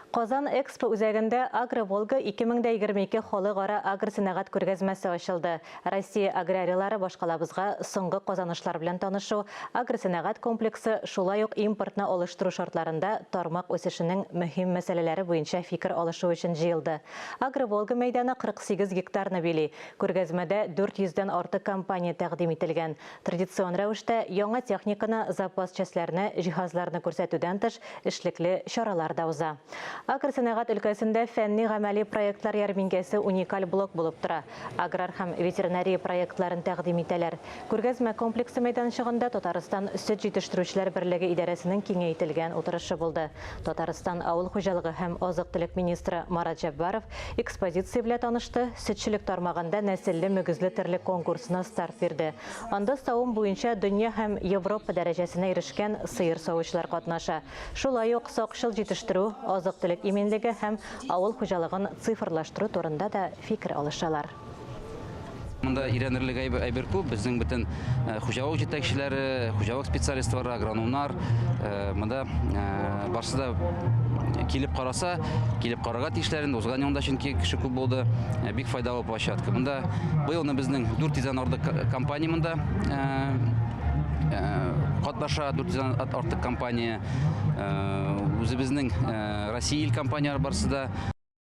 Казан Экспо үзәгендә Агро-Волга 2022 халыкара агросәнәгать күргәзмәсе ачылды. Россия аграрийлары башкалабызга соңгы казанышлар белән танышу, агросәнәгать комплексы, шулай ук импортны алыштыру шартларында тармак үсешенең мөһим мәсьәләләре буенча фикер алышу өчен җыелды. Агро-Волга мәйданы 48 гектарны били. Күргәзмәдә 400 дән артык компания тәкъдим ителгән. Традицион рәвештә яңа техниканы, запас частьләрне, җиһазларны күрсәтүдән тыш, эшлекле чаралар да уза. Агросәнәгать өлкәсендә фәнни-гамәли проектлар ярминкәсе уникаль блок булып тора. Аграр һәм ветеринария проектларын тәкъдим итәләр. Күргәзмә комплексы мәйданчыгында Татарстан сөт җитештерүчеләр берлеге идарәсенең киңәйтелгән утырышы булды. Татарстан авыл хуҗалыгы һәм азык-төлек министры Марат Җәббаров экспозиция белә танышты, сөтчелек тармагында нәселле мөгезле терлек конкурсына старт бирде. Анда савым буенча дөнья һәм Европа дәрәҗәсенә ирешкән сыер савучылар катнаша. Шулай ук сакчыл җитештерү, азык-төлек иминлеге һәм авыл хуҗалыгын цифрлаштыру турында да фикер алышалар. Монда өйрәнерлек әйбер күп. Безнең бөтен хуҗалык җитәкчеләре, хуҗалык специалистлары, агрономнар монда барсы да килеп караса, килеп карарга тиешләр инде. Узган елда чөнки кеше күп булды. Бик файдалы площадка. Монда быелны безнең 400 дән артык компания монда катнаша, 400 дән артык компания. Үзебезнең Россия ил компанияләре барсы да.